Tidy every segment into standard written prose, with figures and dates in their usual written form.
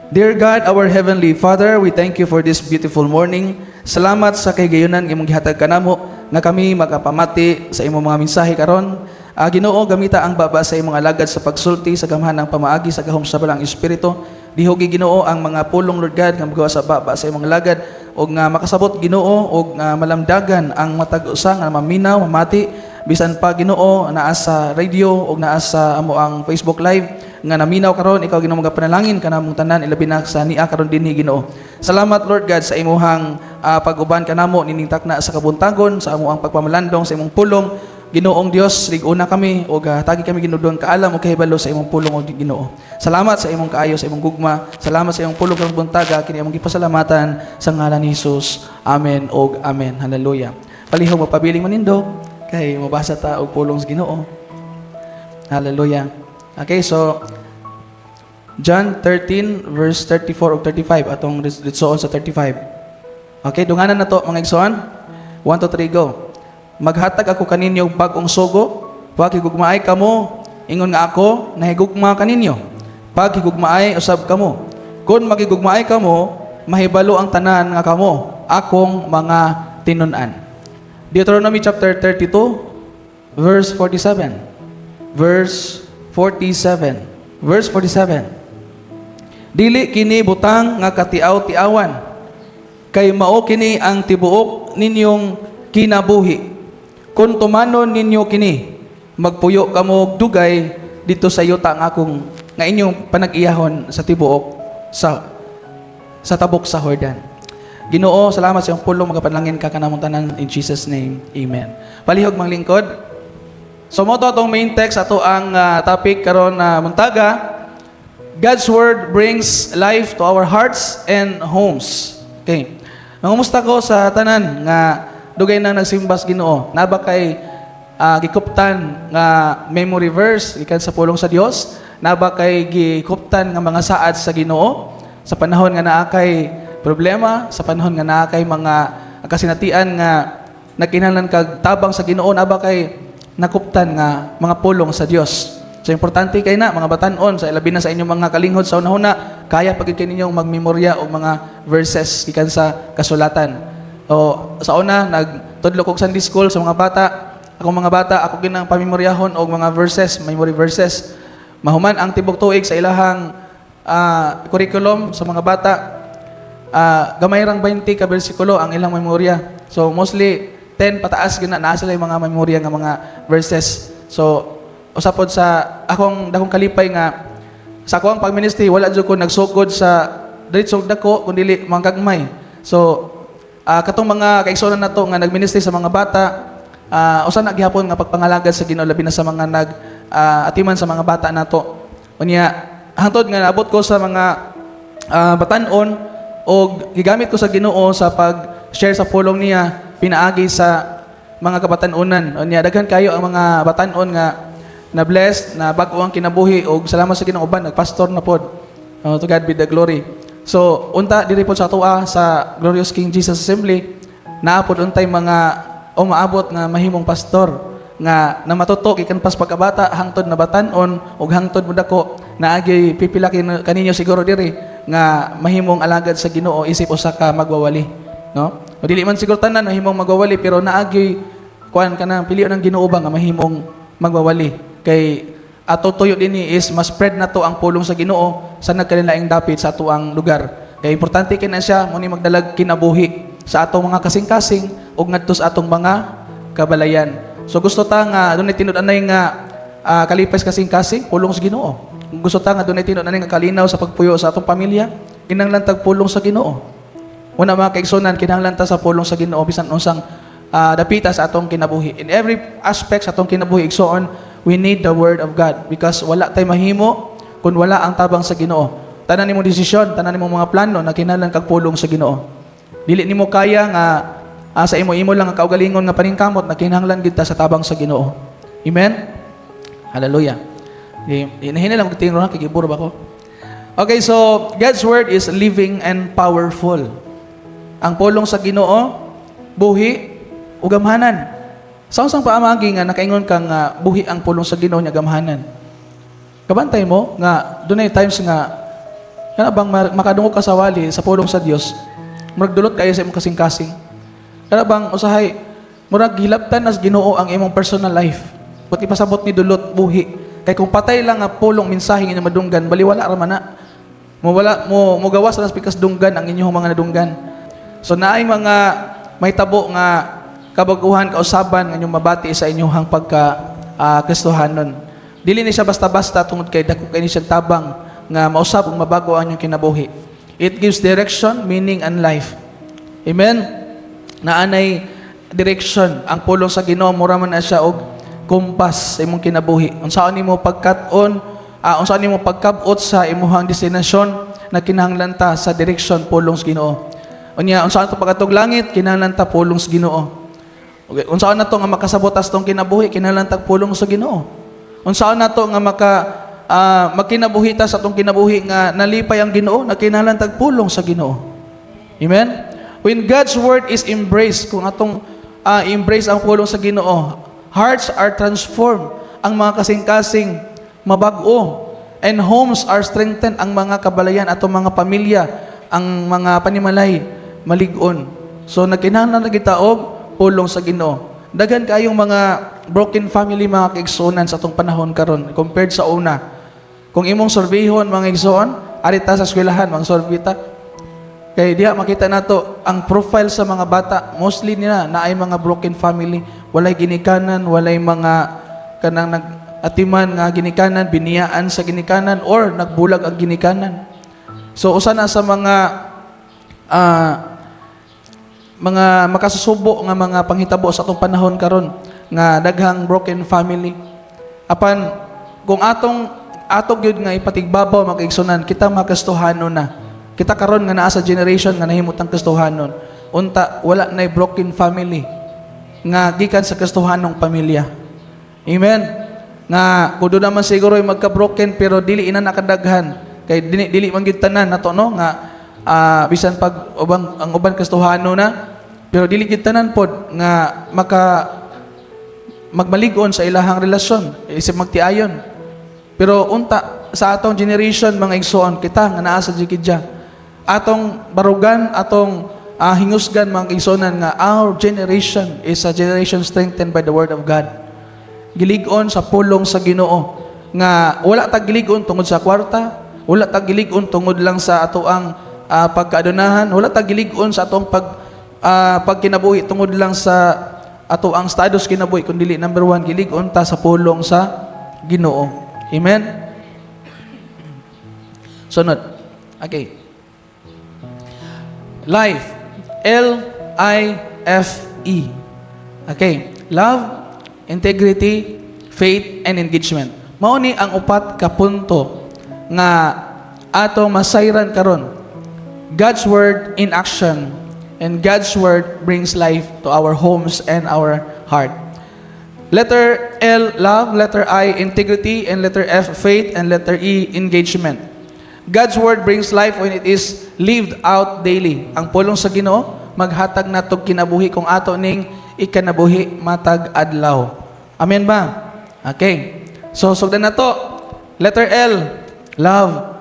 Dear God, our Heavenly Father, we thank you for this beautiful morning. Salamat sa kahigayunan imong gihatag kanamo nga kami makapamati sa imong mga mensahe karon. Ginoo, gamita ang baba sa imong alagad sa pagsulti sa gamhanang pamaagi sa gahom sa Balaang Espiritu. Dihugi, Ginoo, ang mga pulong, Lord God, nga magawa sa baba sa imong alagad og nga makasabot, Ginoo, og nga malamdagan ang matag usa nga maminaw, mamati, bisan pa, Ginoo, naa sa radio og naa sa amoang Facebook Live nga naminaw karon. Ikaw, Ginoo, magapanalangin kanamong tanan, ilabi na sa nia karon dinhi, Ginoo. Salamat, Lord God, sa imuhang pag-uban kanamo nining takna sa kabuntagon sa amoang pagpamalandong sa imong pulong. Ginoong Dios, lig-una kami ug tagi kami ginuduan kaalam ug kahibalo sa imong pulong, o Ginoo. Salamat sa imong kaayo, sa imong gugma. Salamat sa imong pulong karong buntaga. Kini among gipasalamatan sa ngalan ni Jesus. Amen ug amen. Hallelujah. Palihog magpabiling manindog kay mabasa ta og pulong sa Ginoo. Hallelujah. Okay, so John 13 verse 34 ug 35, atong ditsoon sa 35. Okay, dunganan na to, mga igsoon. 1 2 3, go. Maghatag ako kaninyo og bag-ong sugo, paghigugmaay kamo, ingon nga ako nahigugma kaninyo. Paghigugmaay usab kamo. Kung maghigugmaay kamo, mahibalo ang tanan nga kamo akong mga tinun-an. Deuteronomy chapter 32 verse 47. Verse 47. Verse 47. Dili kini butang nga katiaw-tiawan, kay mao kini ang tibuok ninyong kinabuhi. Kung tumanon ninyo kini, magpuyo kamo og dugay didto sa yuta nga akong nga inyong panag-iyahon sa tibuok sa tabok sa Jordan. Ginoo, salamat sa iyong pulong. Magapanalangin ka kanamong tanan, in Jesus' name. Amen. Palihog manglingkod. So mao to atong main text, ato ang topic karon na buntaga. God's word brings life to our hearts and homes. Okay. Mangumusta ko sa tanan nga dugay nang nagsimba sa Ginoo. Naa ba kay gikuptan nga memory verse gikan sa pulong sa Dios? Naa ba kay gikuptan nga mga saad sa Ginoo sa panahon nga naa kay problema, sa panahon nga naa kay mga kasinatian nga nagkinahanglan kag tabang sa Ginoo, naa ba kay nakuptan nga mga pulong sa Dios? So importante kay na mga batan-on, sa ilabi na sa inyong mga kalinghod sa unahuna, kaya pag kay ninyong magmemorya og mga verses gikan sa kasulatan. O sa una nagtudlo kog Sunday school sa mga bata. Akong mga bata, ako ginang pamimoryahon og mga verses, memory verses. Mahuman ang tibok tuig sa ilahang curriculum sa mga bata, gamay rang 20 ka bersikulo ang ilang memorya. So mostly 10 pataas gina naa sila yung mga memorya nga mga verses. So usa pod sa akong dakong kalipay nga sa akong pag-ministry, wala jud ko nagsugod sa diretso dako kun dili mga gagmay. So katong mga kaigsuonan nato nga nagministry sa mga bata, usa na gihapon nga pagpangalagad sa Ginoo, labi na sa mga nag atiman sa mga bata nato. Unya hangtod nga naabot ko sa mga batan-on og gigamit ko sa Ginoo sa pag-share sa pulong niya pinaagi sa mga kabatan-onan. Unya daghan kayo ang mga batan-on nga na blessed, na bag-o ang kinabuhi og salamat sa Ginoo, uban nagpastor na pod. To God be the glory. So unta diri pod sa atoa sa Glorious King Jesus Assembly, naa pod untay mga o maabot nga mahimong pastor nga namatuto gikan pas pagkabata hangtod na batan-on ug hangtod modako. Naagi pipila kaninyo siguro diri nga mahimong alagad sa Ginoo isip usa ka magwawali, no? O dili man siguro tanan mahimong magwawali, pero naagi kuan kanang pilion ng Ginoo ba nga mahimong magwawali, kay ato tuyo dinhi is mas spread na to ang pulong sa Ginoo sa nagkalainlaing dapit sa atoang lugar, kay importante kay na siya mo ni magdalag kinabuhi sa atong mga kasing-kasing ug ngadto sa atong mga kabalayan. So gusto ta nga dunay tinud-anay nga kalipay sa kasing-kasing, pulong sa Ginoo. Kung gusto ta nga dunay tinud-anay nga kalinaw sa pagpuyo sa atong pamilya, kinahanglan tag pulong sa Ginoo. Una, mga kaigsunan, kinahanglan ta sa pulong sa Ginoo bisan unsang dapita sa atong kinabuhi. In every aspect sa atong kinabuhi, igsoon, we need the word of God because wala tay mahimo kung wala ang tabang sa Ginoo. Tanan nimong desisyon, tanan nimong mga plano na kinahanglan kag pulong sa Ginoo. Dili nimo kaya nga sa imo-imo lang ang kaugalingon nga paningkamot, na kinahanglan gid ta sa tabang sa Ginoo. Amen? Hallelujah. Hinahina lang og tingro ha, kay giburo ba ko? Okay, so God's word is living and powerful. Ang pulong sa Ginoo, buhi ug gamhanan. Sa unsang paamagi nga nakaingon kang buhi ang pulong sa Ginoo nya gamhanan? Kabantay mo nga dunay times nga Kana bang makadungog ka sa wali sa pulong sa Dios, murag dulot kayo sa imong kasing-kasing. Kana bang usahay murag hilabtan nas Ginoo ang imong personal life. But ipasabot ni dulot buhi. Kay kung patay lang nga pulong, mensahe nga madunggan, baliwala ra man na. Mo wala mo mogawas ra sa pikas dunggan ang inyong mga nadunggan. So naay mga may tabo nga kabaguhan, kausaban nga inyong mabati sa inyong pagka Kristohanon. Dili ni siya basta-basta tungod kay dako kay ni siya tabang nga mausab ug mabago ang inyong kinabuhi. It gives direction, meaning and life. Amen. Naanay direction ang pulong sa Ginoo, mura man na siya og kompas sa imong kinabuhi. Unsaon nimo pagkat-on, unsaon nimo pagkab-ot sa imong destinasyon na kinahanglan ta sa direction, pulong sa Ginoo. Unya, unsaon to pag-adtog langit, kinahanglan ta pulong sa Ginoo. Okay, unsaon na to nga makasabot sa atong kinabuhi, kinahanglan tag pulong sa Ginoo. Unsaon na to nga maka magkinabuhi ta sa atong kinabuhi nga nalipay ang Ginoo, na kinahanglan tag pulong sa Ginoo. Amen? When God's word is embraced, kung atong embrace ang pulong sa Ginoo, hearts are transformed, ang mga kasing-kasing mabag-o, and homes are strengthened, ang mga kabalayan, atong mga pamilya, ang mga panimalay malig-on. So nagkinahanglan na kita og pulong sa Ginoo. Daghan kayong mga broken family, mga kaigsuonan, sa atong panahon karon compared sa una. Kung imong surveyhon, mga igsoon, ari ta sa eskwelahan, mga survey ta. Kay diha makita nato ang profile sa mga bata, mostly nila naay mga broken family, walay ginikanan, walay mga kanang nag atiman nga ginikanan, biniyaan sa ginikanan or nagbulag ang ginikanan. So usa na sa mga makasusubo nga mga panghitabo sa atong panahon karon nga daghang broken family. Apan kung atong ato gyud nga ipatigbabaw, mga kaigsuonan, kita mga Kristohanon na. Kita karon nga naa sa generation nga nahimutang Kristohanon, unta wala nay broken family nga gikan sa Kristohanong pamilya. Amen. Nga kudo naman siguro ay magka-broken pero dili ina nakadaghan kay dili, dili man gyud tanan nato, no, nga bisan pag ubang ang uban Kristohano na pero dili gyud tanan pod nga maka magmalig-on sa ilahang relasyon isip magtiayon. Pero unta sa atong generation, mga igsoon, kita nga naa sa Jikidya, atong barugan, atong hingusgan, mga igsuonan, nga our generation is a generation strengthened by the word of God, gilig-on sa pulong sa Ginoo, nga wala ta gilig-on tungod sa kwarta, wala ta gilig-on tungod lang sa atoang pagkaadunahan, wala ta gilig-on sa atong pagkinabuhi tungod lang sa ato ang status kinabuhi, kundi number one, gilig-on ta sa pulong sa Ginoo. Amen. Sunod. Okay, life. L I F E. Okay, love, integrity, faith and engagement. Mao ni ang upat ka punto nga atong masayran karon. God's word in action, and God's word brings life to our homes and our heart. Letter L, love, letter I, integrity, and letter F, faith, and letter E, engagement. God's word brings life when it is lived out daily. Ang pulong sa Ginoo maghatag natog kinabuhi kung ato ning ikanabuhi matag adlaw. Amen ba? Okay. So sugdan na to. Letter L, love.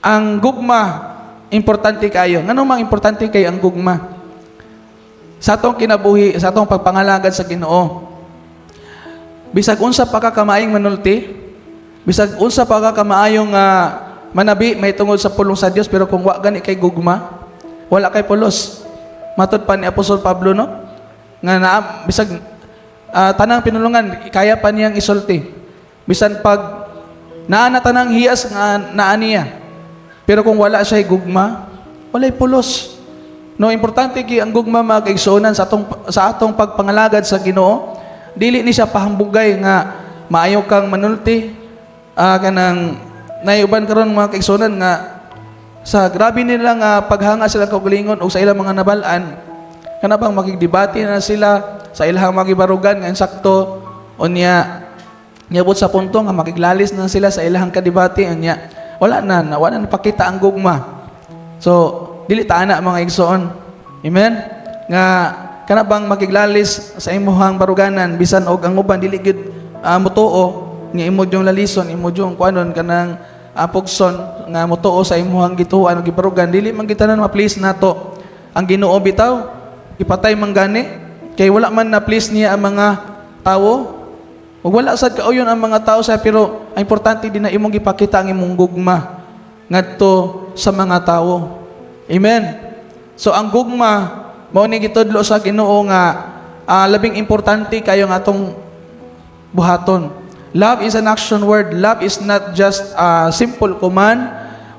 Ang gugma importante kayo. Ngano mang importante kay ang gugma? Sa atong kinabuhi, sa atong pagpangalagad sa Ginoo. Bisag unsa pa ka kamaayong manulti, bisag unsa pa ka kamaayong manabi may tungod sa pulong sa Dios, pero kung wa gani kay gugma, wala kay pulos. Matod pa ni Apostol Pablo, no? Nga na bisag tanang pinulungan kaya pa niyang isulti. Bisan pag naa na tanang hiyas nga naa niya. Pero kung wala siya gugma, walay pulos. No, importante gyud ang gugma, mga kaigsuonan, sa atong pagpangalagad sa Ginoo. Dili ni siya pahambugay nga maayo kang manulti. Kanang naiuban karon, mga kaigsuonan, nga sa grabe nila nga paghanga sila kaugalingon o sa ilang mga nabal-an, kana bang makigdebate na sila sa ilang mga gibarugan nga insakto, unya niabot sa punto nga makiglalis na sila sa ilang kadebate, unya wala na napakita ang gugma. So dili ta ana, mga igsoon. Amen. Nga kana bang makiglalis sa imuhang baruganan bisan og ang uban dili gyud mutuo nga imo yung lalison, imo yung kuanon kanang pugson nga motuo sa imuhang gituohan o gibarugan, dili man gitanan ma-please nato. Ang Ginoo bitaw ipatay man gani kay wala man na please niya ang mga tawo. Ug wala sad kauyon ang mga tao sa, pero ang importante din na imong gipakita ang imong gugma ngadto sa mga tawo. Amen. So ang gugma mao ni gitudlo sa Ginoo nga labing importante kayo nga atong buhaton. Love is an action word. Love is not just a simple command.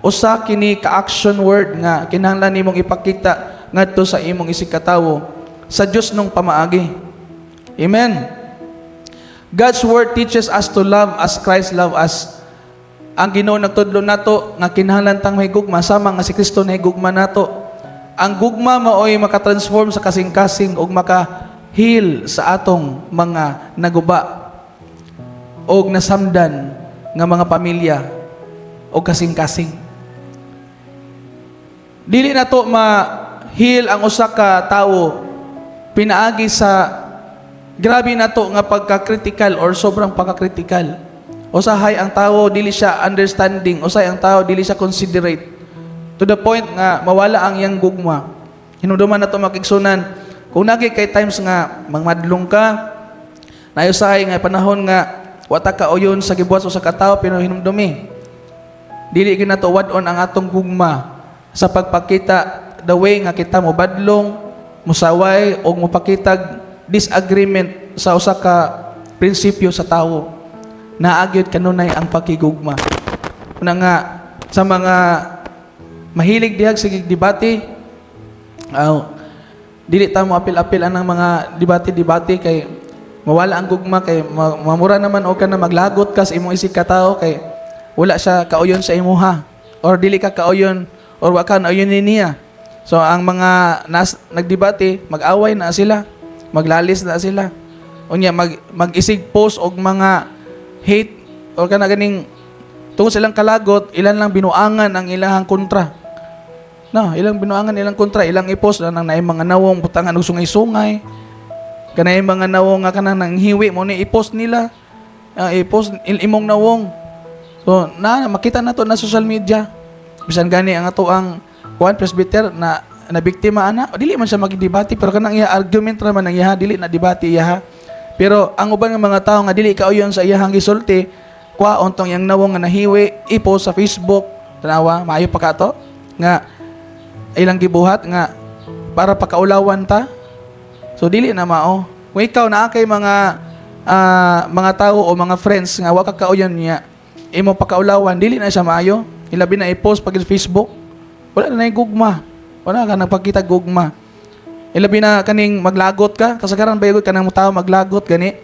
Usa kini ka action word nga kinahanglan nimong ipakita ngadto sa imong isigkatawo sa Dios nung pamaagi. Amen. God's word teaches us to love as Christ loved us. Ang Ginoo nagtudlo nato nga kinahanglan tang mahigugma sama nga si Kristo nahigugma nato. Ang gugma maoy makatransform sa kasing-kasing ug maka-heal sa atong mga naguba og nasamdan nga mga pamilya o kasing-kasing. Dili na to ma-heal ang usa ka tawo pinaagi sa grabe na to nga pagka-critical or sobrang pagka-critical. Usahay ang tao dili siya understanding, usahay ang tao dili siya considerate to the point nga mawala ang iyang gugma. Hinumduman na to, mga kaigsuonan, kung nagi kay times nga mangmadlong ka, naay usahay nga panahon nga wata ka uyon sa gibuhat sa usa ka tawo, pero hinumdumi, dili gyud nato wad-on ang atong gugma sa pagpakita the way nga kita mobadlong, musaway o mopakitag disagreement sa usa ka prinsipyo sa tawo. Naa gyud kanunay ang pakigugma. Una nga sa mga mahilig dihag sige debate, aw, dili ta mo apil-apil anang mga debate-debate kay mawala ang gugma, kay mamura naman o ka na maglagot ka sa imong isig katao kay wala siya kauyon sa imuha or dili ka kauyon or wa ka nauyon ni niya. So ang mga nas nagdebate, mag-away na sila, maglalis na sila. Unya mag-isig post og mga hate or kana ganing tungod silang kalagot, ilan lang binuangan ang ilahang kontra. No, ilang binuangan ilang kontra, ilang i-post na nang naay mga nawong butangan og sungay-sungay. Kanay mga nawong nga kanang nanghiwi mo ni i-post nila. I-post imong nawong. So, na makita na to na social media. Bisan gani ang ato ang kuan presbyter na na biktima ana, o dili man siya magdebate pero kanang iya argument ra man ang iya, dili na debate iya. Pero ang uban nga mga tao nga dili kauyon sa iyahang gisulti, kuhaon tong iyang nawong nga nahiwi, i-post sa Facebook. Tanawa, maayo pa ka to nga ilang gibuhat nga para pakaulawan ta. So dili na mao. Kung ikaw naa kay mga tao o mga friends nga wa ka kauyon niya, imo pakaulawan, dili na siya maayo. Ilabi na i-post pag Facebook. Wala na nay gugma. Wala ka nagpakita gugma. Ilabi na kaning maglagot ka, kasagaran bayod kanang tao maglagot gani.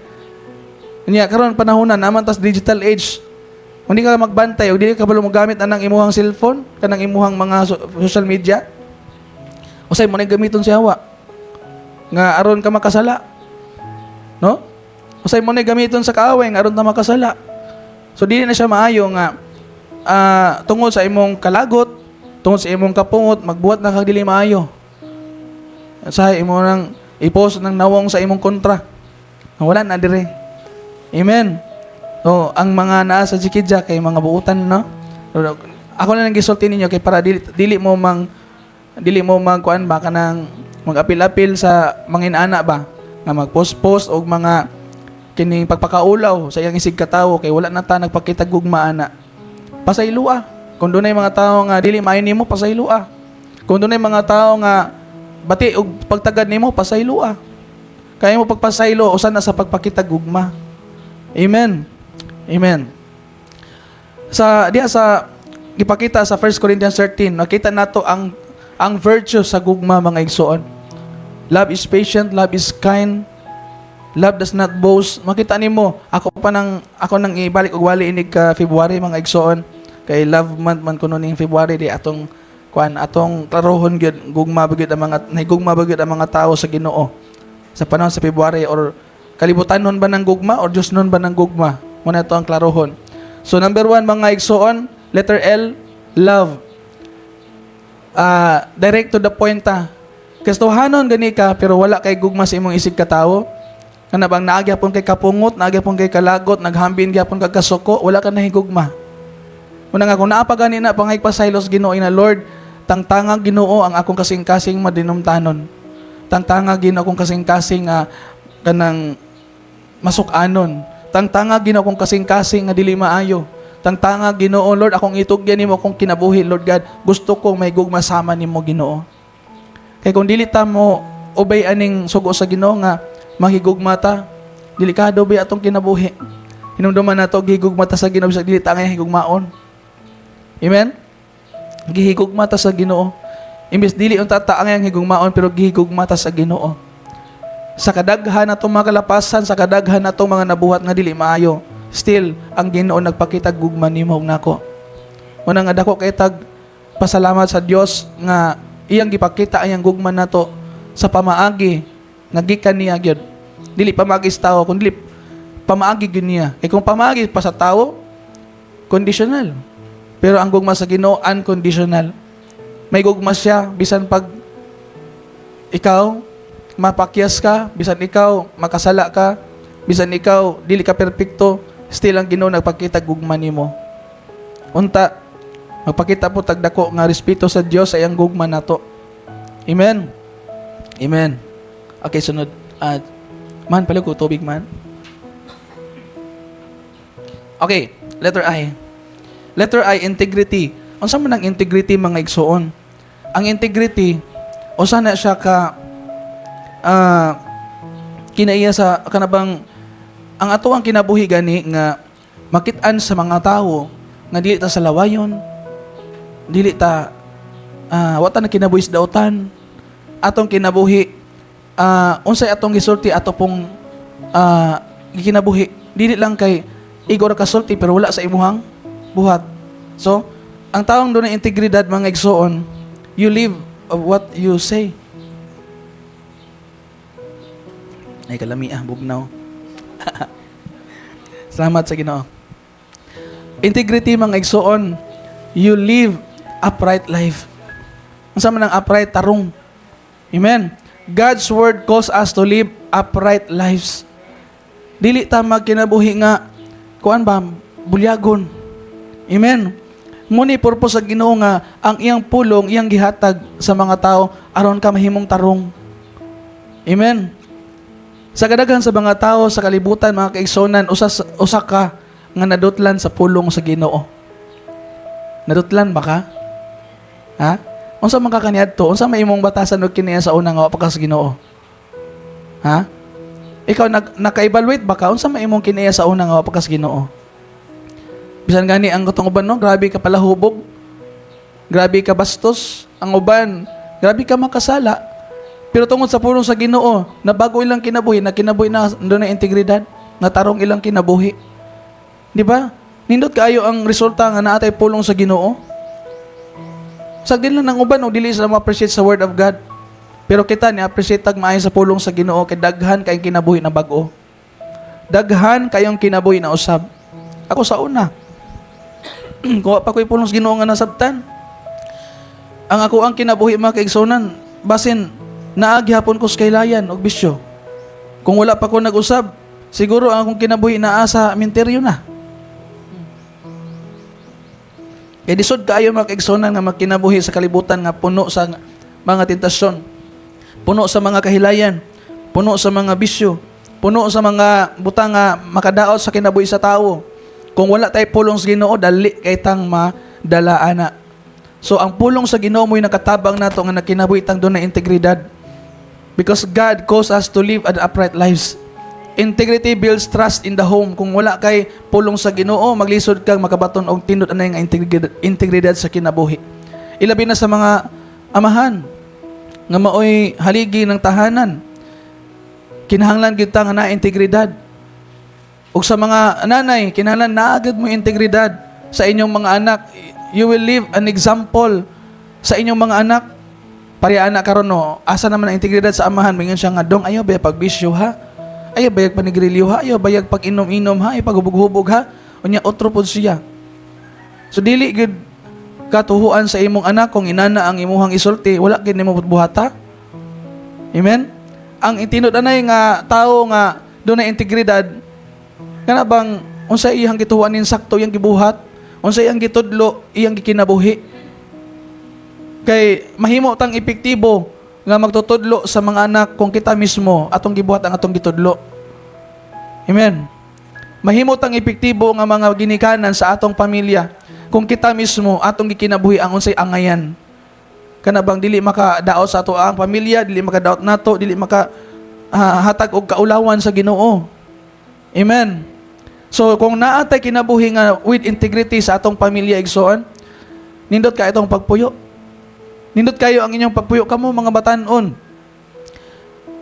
Unya karon panahon na naman tas digital age. Kung di ka magbantay o di ka kabalo mogamit anang imuhang cellphone, kanang imuhang mga social media, usay mo na gamiton si hawa nga aron ka makasala. No? Usay mo na gamiton sa kaaway nga aron ta makasala. So dili na siya maayo nga tungod sa imong kalagot, tungod sa imong kapungot, magbuhat na kag dili maayo. Sa imo nang i-post ng nawong sa imong kontra. Wala na dire. Amen. So, ang mga naa sa Jikidja kay mga buutan, no? Ako na lang gisulti ninyo kay para dili mo magkuan ba, kanang mag-apil-apil sa mga inaana ba nga mag-post-post og mga kining pagpakaulaw sa iyang isig katawo kay wala na ta nagpakita gugma ana. Pasayloa. Kung dunay mga tawo nga dili maayo nimo, pasayloa. Kung dunay mga tawo nga bati og pagtagad nimo, pasayloa. Kaya mo pagpasaylo usa na sa pagpakita gugma. Amen. Amen. Sa diha sa gipakita sa 1 Corinthians 13, nakita nato ang virtue sa gugma, mga igsoon. Love is patient, love is kind, love does not boast. Makita nimo, ako nang ibalik og wali inig ka February, mga igsoon, kay love month man kuno ning February di atong kuan, atong klarohon gyud gugma ba gyud ang mga nahigugma ba gyud ang mga tao sa Ginoo sa panahon sa February or kalibutanon ba ng gugma or Diyos nun ba ng gugma. Muna ito ang klarohon. So number one, mga igsoon, letter L, love. Direct to the point ta. Kristohanon gani ka pero wala kay gugma sa imong isig katawo. Kana bang naa gyapon kay kapungot, naa gyapon kay kalagot, naghambin gyapon kag kasuko, wala ka nahigugma. Mao na nga kung naa pa gani na, pangayog pasaylo sa Ginoo na, "Lord, tangtanga Ginoo ang akong kasing-kasing madinumtanon. Tangtanga Ginoo akong kasing-kasing nga kanang masuk-anon. Tangtanga Ginoo akong kasing-kasing nga dili maayo. Tangtanga Ginoo, Lord, akong itugyan nimo akong kinabuhi, Lord God. Gusto kong may gugma sama nimo, Ginoo." Kay kung dili ta mo obey aning sugo sa Ginoo nga mahigugma ta, delikado ba atong kinabuhi. Hinumduman nato, gihigugma ta sa Ginoo bisag dili ta angay higugmaon. Amen? Gihigugma ta sa Ginoo. Imbes dili unta ta angay higugmaon, pero gihigugma ta sa Ginoo. Sa kadaghan natong mga kalapasan, sa kadaghan natong mga nabuhat nga dili maayo, still ang Ginoo nagpakita gugma nimo ug nako. Mao na nga dako kay tag pasalamat sa Dios nga iyang gipakita ang iyang gugma nato sa pamaagi nga gikan niya gyud. Dili pamaagi sa tao, kundi pamaagi gyud niya. Kay kung pamaagi pa sa tao, conditional. Pero ang gugma sa Ginoo, unconditional. May gugma siya bisan pag ikaw mapakyas ka, bisan ikaw makasala ka, bisan ikaw dili ka perpekto, still ang Ginoo nagpakita gugma nimo. Unta magpakita po tag dako nga respeto sa Dios sa iyang gugma nato. Amen. Amen. Okay, sunod. Man, palit ko tubig, man. Okay, letter I. Letter I, integrity. Unsa man ang integrity, mga igsuon? Ang integrity, usa na siya ka kinaiya sa kanabang ang ato ang kinabuhi gani nga makit-an sa mga tawo nga dili ta sa lawayon, dili ta wa ta na kinabuhi sa dautan. Atong kinabuhi, unsay atong gisulti, ato pong gikinabuhi. Dili lang kay igo ra kasulti pero wala sa imuhang buhat. So ang taong dunay integridad, mga igsuon, you live of what you say. Ay, kalami ah, bugnaw. Salamat sa Ginoo. Integrity, mga igsuon, you live upright life. Unsa man ang upright? Tarong. Amen. God's word calls us to live upright lives. Dili ta magkinabuhi nga kuan ba, bulyagon. Amen. Mao ni purpose sa Ginoo nga ang iyang pulong iyang gihatag sa mga tao aron ka mahimong tarong. Amen. Sa kadaghan sa mga tao sa kalibutan, mga kaigsuonan, usa usa ka nga nadutlan sa pulong sa Ginoo. Nadutlan ba ka? Ha? Unsa man ka kaniadto? Unsa may imong batasan og kiniya sa una nga wa pa ka sa Ginoo? Ha? Ikaw, naka-evaluate ba ka? Unsa may imong kiniya sa una nga wa pa ka sa Ginoo? Bisan gani ang katong uban, no, grabe ka palahubog. Grabe ka bastos. Ang uban, grabe ka makasala. Pero tungod sa pulong sa Ginoo, na bago ilang kinabuhi, na kinabuhi na dunay integridad, natarong ilang kinabuhi. Di ba? Nindot kaayo ang resulta nga naa tay pulong sa Ginoo. Sagdi lang ng uban og dili sila ma-appreciate sa word of God. Pero kita ni appreciate tag maayo sa pulong sa Ginoo kay daghan kayong kinabuhi na bag-o. Daghan kayong kinabuhi na usab. Ako sa una, kung wa pa ko'y pulong sa Ginoo nga nasabtan, ang ako ang kinabuhi, mga kaigsunan, basin naa gihapon ko sa kahilayan og bisyo. Kung wala pa ko nag-usab, siguro ang akong kinabuhi naa sa minteryo na. Kay lisod kaayo, mga kaigsunan, nga magkinabuhi sa kalibutan nga puno sa mga tentasyon, puno sa mga kahilayan, puno sa mga bisyo, puno sa mga butang nga makadaot sa kinabuhi sa tawo. Kung wala tay pulong sa Ginoo, dali kay tang madala ana. So ang pulong sa Ginoo mo'y nakatabang nato nga nakinabuhi tang dunay integridad. Because God calls us to live an upright lives. Integrity builds trust in the home. Kung wala kay pulong sa Ginoo, maglisod kang makabaton og tinud anay nga integridad sa kinabuhi. Ilabi na sa mga amahan nga maoy haligi ng tahanan. Kinahanglan gyud ta nga naa integridad. Ug sa mga nanay, kinahanglan naa gyud mo integridad sa inyong mga anak. You will live an example sa inyong mga anak. Pareha anak karon, no, asa naman ang integridad sa amahan? Mingon siya nga, "Dong, ayaw bayag pagbisyo ha? Ayaw bayag panigrilyo ha? Ayaw bayag pag inom-inom ha? Ayaw paghubog-hubog ha?" Unya otro pod siya. So dili gyud katuhuan sa imong anak kung inana ang imuhang isulti, wala gyud nimo buhata. Amen? Ang itinud anay nga tao nga dunay integridad, kana bang unsa iyang gituhuan nin sakto iyang gibuhat, Unsa iyang gitudlo, iyang gikinabuhi. Kay mahimo tang epektibo nga magtutudlo sa mga anak kung kita mismo atong gibuhat ang atong gitudlo. Amen. Mahimo tang epektibo nga mga ginikanan sa atong pamilya kung kita mismo atong gikinabuhi ang unsay angayan. Kana bang dili makadaot sa ato ang pamilya, dili makadaot nato, dili maka hatag og kaulawan sa Ginoo. Amen. So kung naa tay kinabuhi nga with integrity sa atong pamilya, igsoon, nindot ka itong pagpuyo. Nindot kayo ang inyong pagpuyo kamo mga batanon.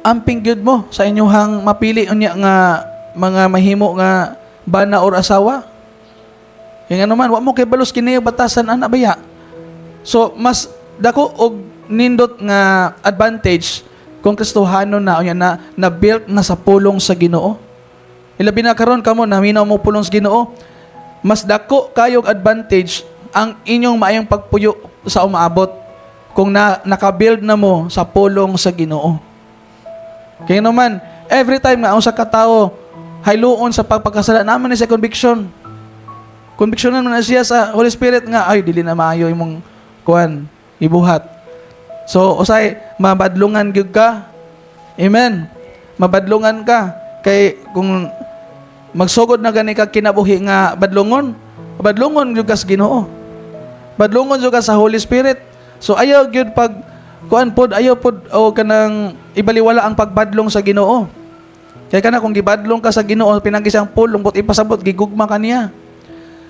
Amping gyud mo sa inyong mapili unya nga mga mahimo nga bana or asawa. Kaya nga naman, wa mo kay balos kini batasan ana baya. So mas dako og nindot nga advantage kung Kristohano na unya na na built na sa pulong sa Ginoo. Ilabi na karon kamo naminaw mo pulong sa Ginoo, mas dako kayog advantage ang inyong maayong pagpuyo sa umaabot kung na naka-build na mo sa pulong sa Ginoo. Kaya naman, every time nga ang usa ka tawo hayluon sa pagpagkasala naman ni sa conviction. Conviction naman na siya sa Holy Spirit nga ay dili na maayo imong kuan ibuhat. So usay mabadlungan gyud ka. Amen. Mabadlungan ka kay kung magsugod na gani ka kinabuhi nga badlungon, badlungon gyud ka sa Ginoo. Badlungon gyud ka sa Holy Spirit. So ayaw gyud pag kuan pod, ayaw pod o kanang ibaliwala ang pagbadlong sa Ginoo. Kay kana kung gibadlong ka sa Ginoo pinagi siyang pulong but ipasabot gigugma ka niya.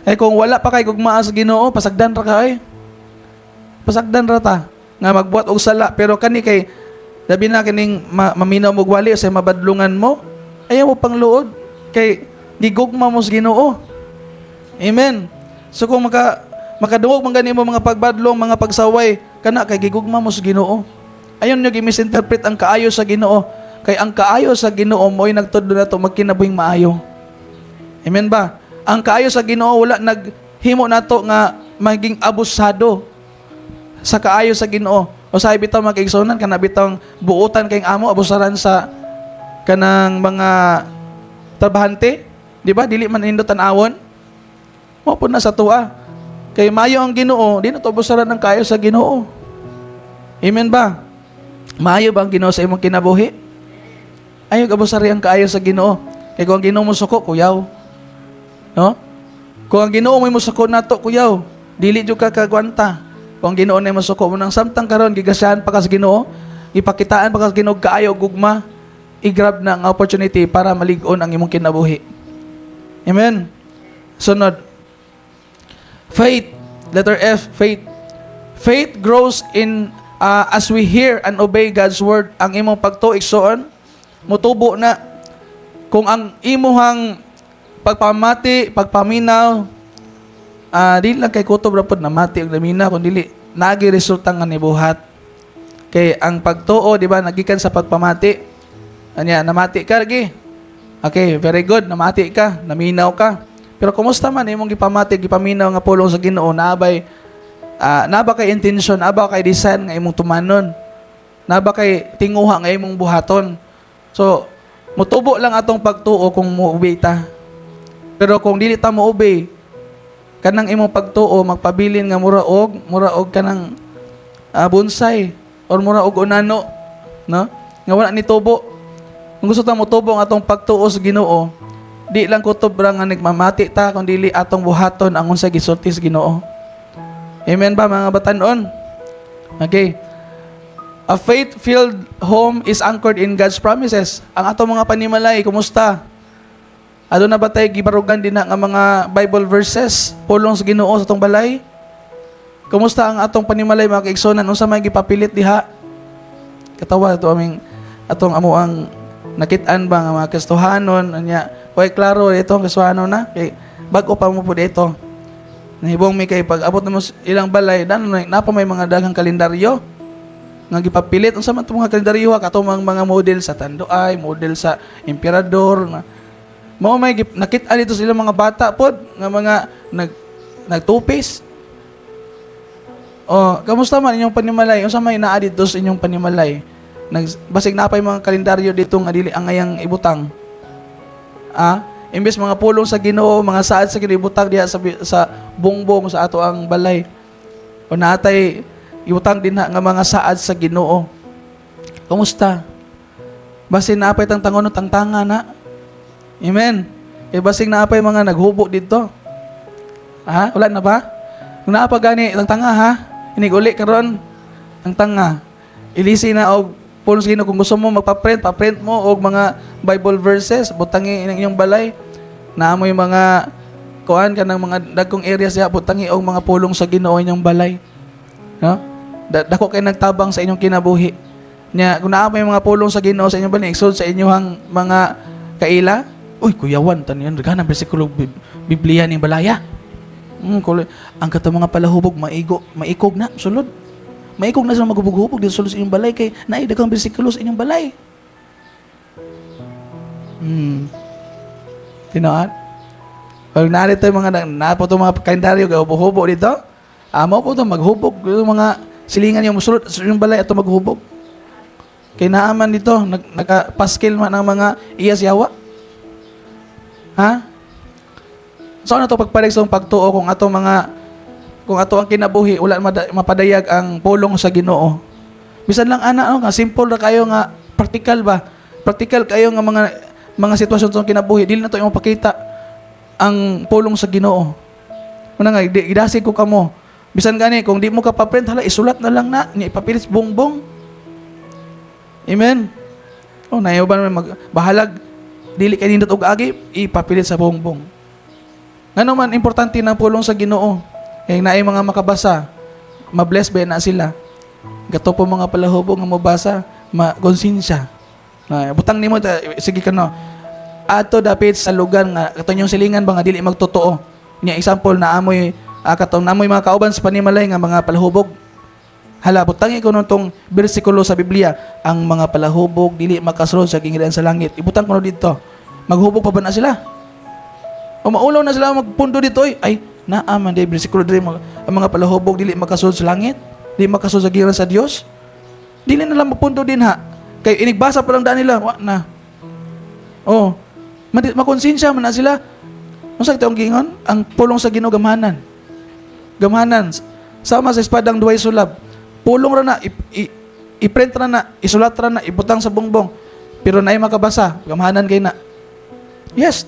Eh kung wala pa kay gugmaa sa Ginoo, pasagdan ra ka ay. Pasagdan ra ta nga magbuhat og sala, pero kani kay labi na kining maminaw mo wali sa mabadlungan mo, ayaw mo pangluod kay gigugma mo sa Ginoo. Amen. So kung makadungog man gani mo mga pagbadlong, mga pagsaway, kana kay gigugma mo sa Ginoo. Ayon nyo gi-misinterpret ang kaayo sa Ginoo. Kay ang kaayo sa Ginoo mo'y nagtudlo nato magkinabuhing maayo. Amen ba? Ang kaayo sa Ginoo wala naghimo nato nga maging abusado sa kaayo sa Ginoo. O sa bitaw mga kaigsuonan, kana bitawng buutan kay amo abusaran sa kanang mga trabahante, di ba? Dili man nindot tan-awon. Mao pud na sa tuwa. Kay maayo ang Ginoo, di na to abusaran ng kaayo sa Ginoo. Amen ba? Maayo ba ang Ginoo sa imong kinabuhi? Ayaw abusari ang kaayo sa Ginoo. Kay kung ang Ginoo mo suko, kuyaw. No? Kung ang Ginoo mo musuko nato, kuyaw. Dili jud ka kagwanta. Kung ang Ginoo na musuko mo nang samtang karon gigasyahan pa ka sa Ginoo, ipakitaan pa ka sa Ginoo kaayo gugma, i-grab na ang opportunity para malig-on ang imong kinabuhi. Amen. Sunod. Faith, letter F, faith. Faith grows in as we hear and obey God's word. Ang imong pagtuo, igsoon, mutubo na kung ang imuhang pagpamati, pagpaminaw, di lang kay kutob ra pod namati og naminaw, kun dili naagi resulta nga nibuhat. Kay ang pagtuo, di ba, nagikan sa pagpamati. Anya, namati ka lagi. Okay, very good, namati ka, naminaw ka. Pero kumusta man imong gipamati, gipaminaw nga pulong sa Ginoo, naabay naa ba kay intention, naa ba kay design nga imong tumanon? Naa ba kay tinguha nga imong buhaton? So, mutubo lang atong pagtuo kung mo-obey ta. Pero kung dili ta mo-obey, kanang imong pagtuo magpabilin nga mura og kanang bonsai or mura og unano, no? Nga wala ni tubo. Kung gusto ta motubo ang atong pagtuo sa Ginoo, di lang kutob ra nga nagmamati ta kung dili atong buhaton ang unsa gisulti sa Ginoo. Amen ba, mga batanon? Okay. A faith-filled home is anchored in God's promises. Ang atong mga panimalay, kumusta? Aduna ba tay gibarugan din na nga mga Bible verses, pulong sa Ginoo sa atong balay? Kumusta ang atong panimalay, mga kaigsuonan? Unsa may gipapilit diha? Katawa ato aming atong amo ang nakit-an ba nga mga Kristohanon anya, way klaro ito ang Kristohanon na kay bag-o pa mo pud ito. Nahibong mi kay pag abot na mo sa ilang balay dan napa may mga daghang kalendaryo nga gipapilit. Unsa man itong mga kalendaryo ha? Katong mga model sa Tanduay, model sa Emperador na mao may nakit-an dito sila mga bata pod nga mga nagtupis. Oh, kamusta man inyong panimalay? Unsa may naa dito sa inyong panimalay? Basig naa pay mga kalendaryo dito nga dili angayang ibutang. Imbes mga pulong sa Ginoo, mga saad sa Ginoo ibutang diha sa bongbong sa ato ang balay. O naatay ibutang dinha nga mga saad sa Ginoo. Kumusta? Basin naapay tangtangon no tangtanga na. Amen. Kay basing naapay mga naghubo dito. Ha? Wala na ba? Kung naa pa gani tangtanga ha, inig uli karon tangtanga. Ilisi na og pulong sa Ginoo. Kung gusto mo magpa-print, pa-print mo og mga Bible verses, butangi inyong balay. Naa moy mga kuan kanang mga dagkong areas diha, butangi og mga pulong sa Ginoo inyong balay. No? Dako kay nagtabang sa inyong kinabuhi. Nya kung naa may mga pulong sa Ginoo sa inyong balay, igsud sa inyong mga kaila, "Uy, kuyawan tanan gana bersikulo Biblia ning balaya." Kuloy. Ang kato mga palahubog maigo, maikog na sulod. Maikog na sila maghubog-hubog dito sulod sa inyong balay kay naay daghang bersikulo sa inyong balay. Tinuod? Pag narito yung mga na po itong mga kalendaryo gahubo-hubo dito, amo po ito maghubog yung mga silingan yung musulod sa inyong balay ato maghubog. Kay naaman dito, nakapaskil man ang mga iyas yawa. Ha? So ano to pagpalig sa pagtuo kung ato mga kung ato ang kinabuhi wala mapadayag ang pulong sa Ginoo? Bisan lang ana no, nga simple ra kayo nga practical ba? Practical kayo nga mga sitwasyon sa kinabuhi, dili na to imong pakita ang pulong sa Ginoo. Una nga gidasig ko kamo. Bisan gani kung di mo ka pa-print, hala, isulat na lang na nya ipapilit bongbong. Amen. Oh, nayo ba naman mag bahalag dili kay nindot og agi, ipapilit sa bongbong. Ngano man importante ng pulong sa Ginoo? Kay naay mga makabasa, ma-bless ba na sila? Gato po mga palahubog nga mobasa, ma-konsensya. Na butang nimo ta, sige ka no. Ato dapit sa lugar nga kato inyong silingan ba nga dili magtotoo. Nya example na amoy katong namoy mga kauban sa panimalay nga mga palahubog. Hala, butangi ko tong bersikulo sa Biblia, "Ang mga palahubog dili makasulod sa gingharian sa langit." Ibutang ko no dito. Maghubog pa ba na sila? O maulaw na sila magpundo dito oy. Ay, naa man di bersikulo diri, ang mga palahubog dili makasulod sa langit, dili makasulod sa gingharian sa Dios. Dili na lang magpundo din ha. Kay inigbasa pa lang daan nila, wa na. Oh, makonsensya man na sila. Unsa ito ang giingon? Ang pulong sa Ginoo gamhanan. Gamhanan. Sama sa espadang duhay sulab. Pulong ra na, i-print ra na, isulat ra na, ibutang sa bongbong. Pero naay makabasa, gamhanan kay na. Yes.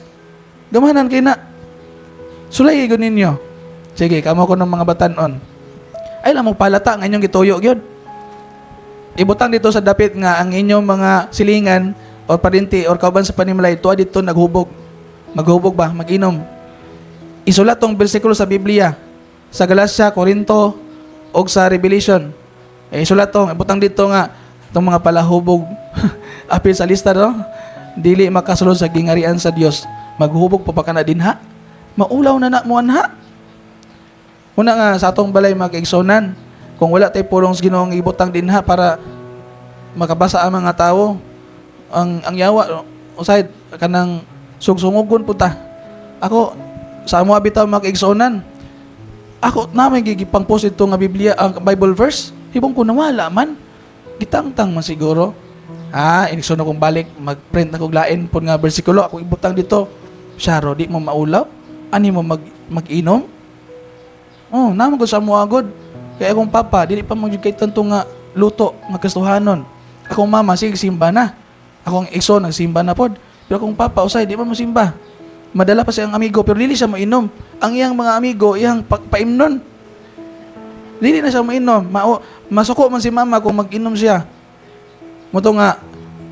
Gamhanan kay na. Sulay gyud ninyo. Sige, kamo ko ng mga batanon. Ay lang mo palata ang inyong gituyo gyud. Ibutang dito sa dapit nga ang inyong mga silingan or parinti or kauban sa panimalay tuwa dito naghubog. Maghubog ba? Mag-inom. Isulat tong bersikulo sa Biblia. Sa Galacia, Corinto, o sa Revelation. Eh, isulat tong, ibutang dito nga itong mga palahubog apil sa lista no? Dili makasulod sa gingarian sa Dios. Maghubog pa pa ka na din ha? Maulaw na na mo anha. Una nga sa atong balay, mga kaigsonan, kung wala tay pulong sa Ginoo ibutang dinha para makabasa ang mga tao, ang yawa usay kanang sugsungugon punta. Ako sa amo bitaw, mga kaigsonan, ako na may gigipang post ito nga Biblia, ang Bible verse, hibong ko nawala man. Gitangtang man siguro. Ah, inikson akong balik, mag-print na kog lain pud nga bersikulo, ako ibutang dito. Syaro, di mo maulaw? Ani mo mag-inom? Oh, namo ko sa amo agod. Kaya akong papa, dili pa man jud kay tanto nga luto nga Kristohanon. Akong mama sige simba na. Akong igsoon nagsimba na pod. Pero akong papa usay di pa mo simba. Madala pa siyang amigo pero dili siya moinom. Ang iyang mga amigo iyang paimnon. Dili na siya moinom. Masuko man si mama kung mag-inom siya. Mao to nga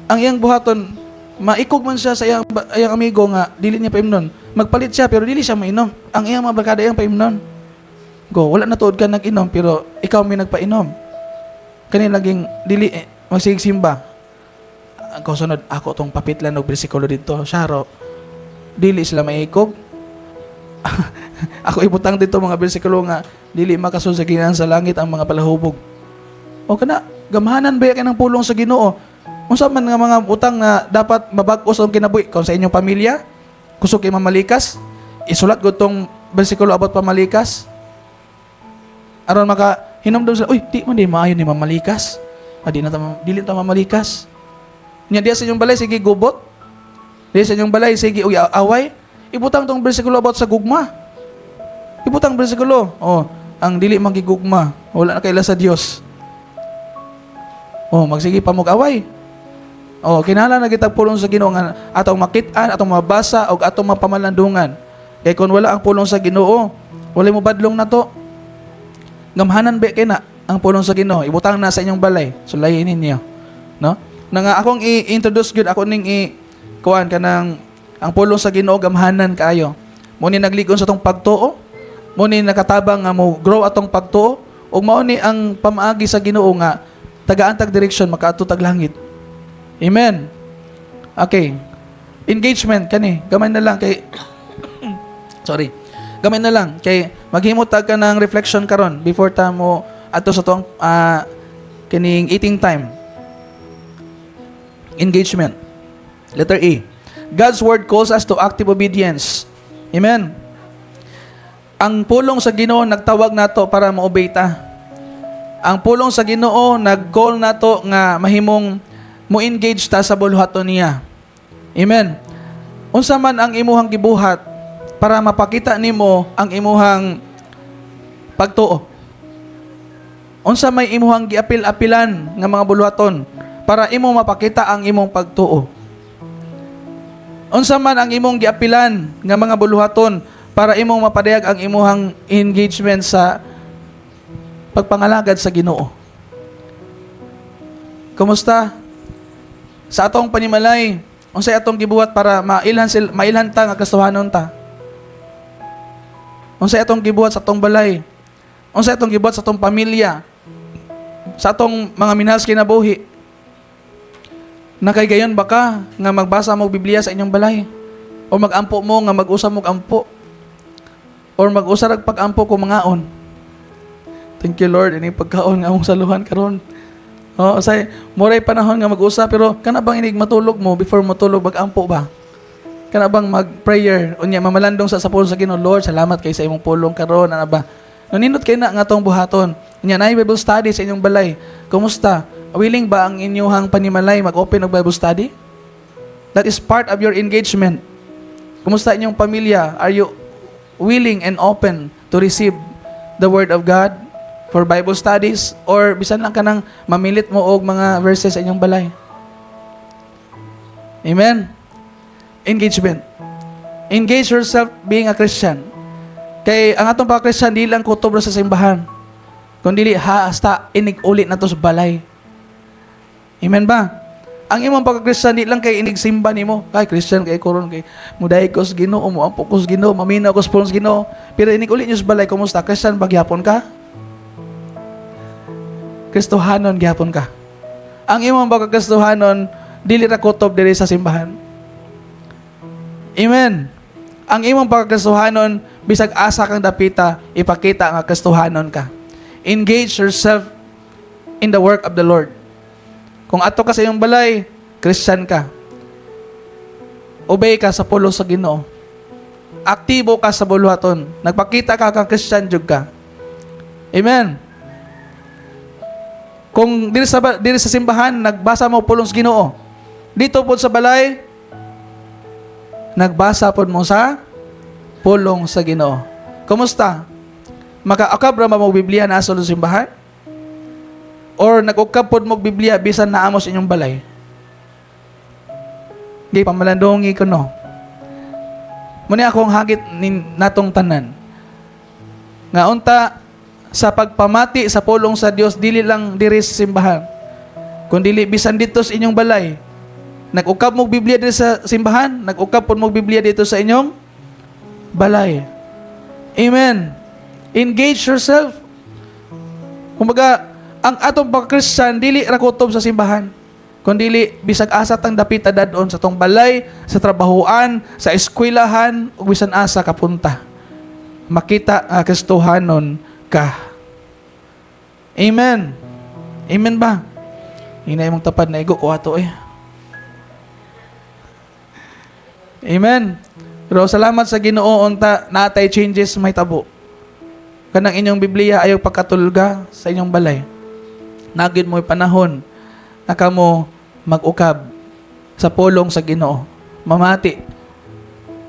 ang iyang buhaton, maikog man siya sa iyang amigo nga dili niya paimnon. Magpalit siya pero dili siya mainom. Ang iyang mga barkada iyang paimnon. Go, wala na tuod ka nag-inom pero ikaw may nagpainom. Kani laging dili eh, magsigig simba. Ang kasunod ako tong papitlan og bersikulo dito. Syaro, dili sila maikog. Ako ibutang dito mga bersikulo nga dili makasulod sa ginaan sa langit ang mga palahubog. O kana, gamhanan ba kay ng pulong sa Ginoo? Unsa man nga mga utang na dapat mabag-o sa kinabuhi kung sa inyong pamilya, kusog kay mamalikas, isulat ko tong bersikulo about pamalikas. Aron maka hinumdum sila, "Uy, di man di maayo ni mamalikas. Ah, di na ta, dili ta mamalikas." Nya diya sa inyong balay sige gubot. Diya sa inyong balay sige uy away. Ibutang tong bersikulo about sa gugma. Ibutang bersikulo. Oh, ang dili magigugma, wala na kaila sa Dios. Oh, magsige pa mo away. Oh, kinahanglan na kitag pulong sa Ginoo nga atong makit-an, atong mabasa ug atong mapamalandungan. Kay kung wala ang pulong sa Ginoo, wala mo badlong nato. Gamhanan be kay na ang pulong sa Ginoo, ibutang na sa inyong balay, sulayin ninyo. No? Na nga akong i-introduce gyud, ako ning i kuan kanang ang pulong sa Ginoo gamhanan kaayo. Mo ni nagligon sa atong pagtuo, mo ni nakatabang nga mo grow atong pagtuo ug mao ni ang pamaagi sa Ginoo nga tagaan tag direksyon makaadto tag langit. Amen. Okay. Engagement kani, gamay na lang kay, sorry. Gamay na lang kay maghimo tag ka ng reflection karon before ta mo adto sa tuang kining eating time. Engagement. Letter A. God's word calls us to active obedience. Amen. Ang pulong sa Ginoo nagtawag nato para mo-obey ta. Ang pulong sa Ginoo nag-call nato nga mahimong mo engage ta sa buluhaton niya. Amen. Unsa man ang imuhang gibuhat para mapakita nimo ang imuhang pagtuo? Unsa may imuhang giapil-apilan nga mga buluhaton para imo mapakita ang imong pagtuo? Unsa man ang imong giapilan nga mga buluhaton para imong mapadayag ang imuhang engagement sa pagpangalagad sa Ginoo? Kumusta? Sa atong panimalay, unsay atong gibuhat para mailhan ta nga Kristohanon ta? Unsay atong gibuhat sa atong balay? Unsay atong gibuhat sa atong pamilya? Sa atong mga minahal sa kinabuhi? Nakaygayon ba ka nga magbasa mo og Biblia sa inyong balay? O magampo mo nga mag-usa mo og ampo? Or mag-usa rag pag-ampo kung mangaon? "Thank you, Lord, ini pagkaon nga among saluhan karon." Oh, say moray panahon nga mag-usa, pero kana bang inig matulog mo, before matulog mag-ampo ba? Kana bang mag-prayer unya mamalandong sa pulong sa Ginoo, "Lord, salamat kay sa imong pulong karon," ana ba? Nanindot kay na nga tong buhaton. Unya naay Bible study sa inyong balay. Kumusta? Willing ba ang inyong panimalay mag-open og Bible study? That is part of your engagement. Kumusta inyong pamilya? Are you willing and open to receive the Word of God for Bible studies or bisan lang kanang mamilit mo og mga verses sa inyong balay? Amen. Engagement. Engage yourself being a Christian. Kay ang atong pagka-Christian di lang kutob ra sa simbahan. Kundi ha hasta inig uli na to sa balay. Amen ba? Ang imong pagka-Christian di lang kay inig simba nimo. Kay Christian kay koron kay muday ko sa Ginoo, mo ampo ko sa Ginoo, maminaw ko sa pulong sa Ginoo. Pero inig uli niyo sa balay, kumusta? Christian ba gyapon ka? Kristohanon gyapon ka. Ang imong pagka-Kristohanon dili ra kutob diri sa simbahan. Amen. Ang imong pagka-Kristohanon bisag asa kang dapita, ipakita nga Kristohanon ka. Engage yourself in the work of the Lord. Kung ato ka sa iyong balay, Christian ka. Obey ka sa pulong sa Ginoo. Aktibo ka sa buluhaton. Nagpakita ka kang Christian jud ka. Amen. Kung diri sa simbahan nagbasa mo pulong sa Ginoo. Dito pod sa balay nagbasa pod mo sa pulong sa Ginoo. Kumusta? Makaukab ra ba mo Biblia na sa simbahan? Or nag-ukab pod mo Biblia bisan naa mo sa inyong balay? Gay pamalandongi ko, no. Muni akong hagit nin natong tanan. Nga unta sa pagpamati sa pulong sa Dios dili lang diri sa simbahan, kun dili bisan dito sa inyong balay. Nag-ukab mo Biblia diri sa simbahan, nag-ukab pod mo Biblia dito sa inyong balay. Amen. Engage yourself. Kumbaga, ang atong pagka-Christian dili ra kutob sa simbahan, kundi bisag asa tang dapita dadon, sa tong balay, sa trabahoan, sa eskwelahan, ug bisan asa kapunta. Makita nga Kristohanon ka. Amen. Amen ba? Ina imong tapad na igo ko ato eh. Amen. Pero salamat sa Ginoo unta natay changes may tabo. Kanang inyong Biblia ayaw pagkatulga sa inyong balay. Nagid mo'y panahon na kamo mag-ukab sa pulong sa Ginoo. Mamati.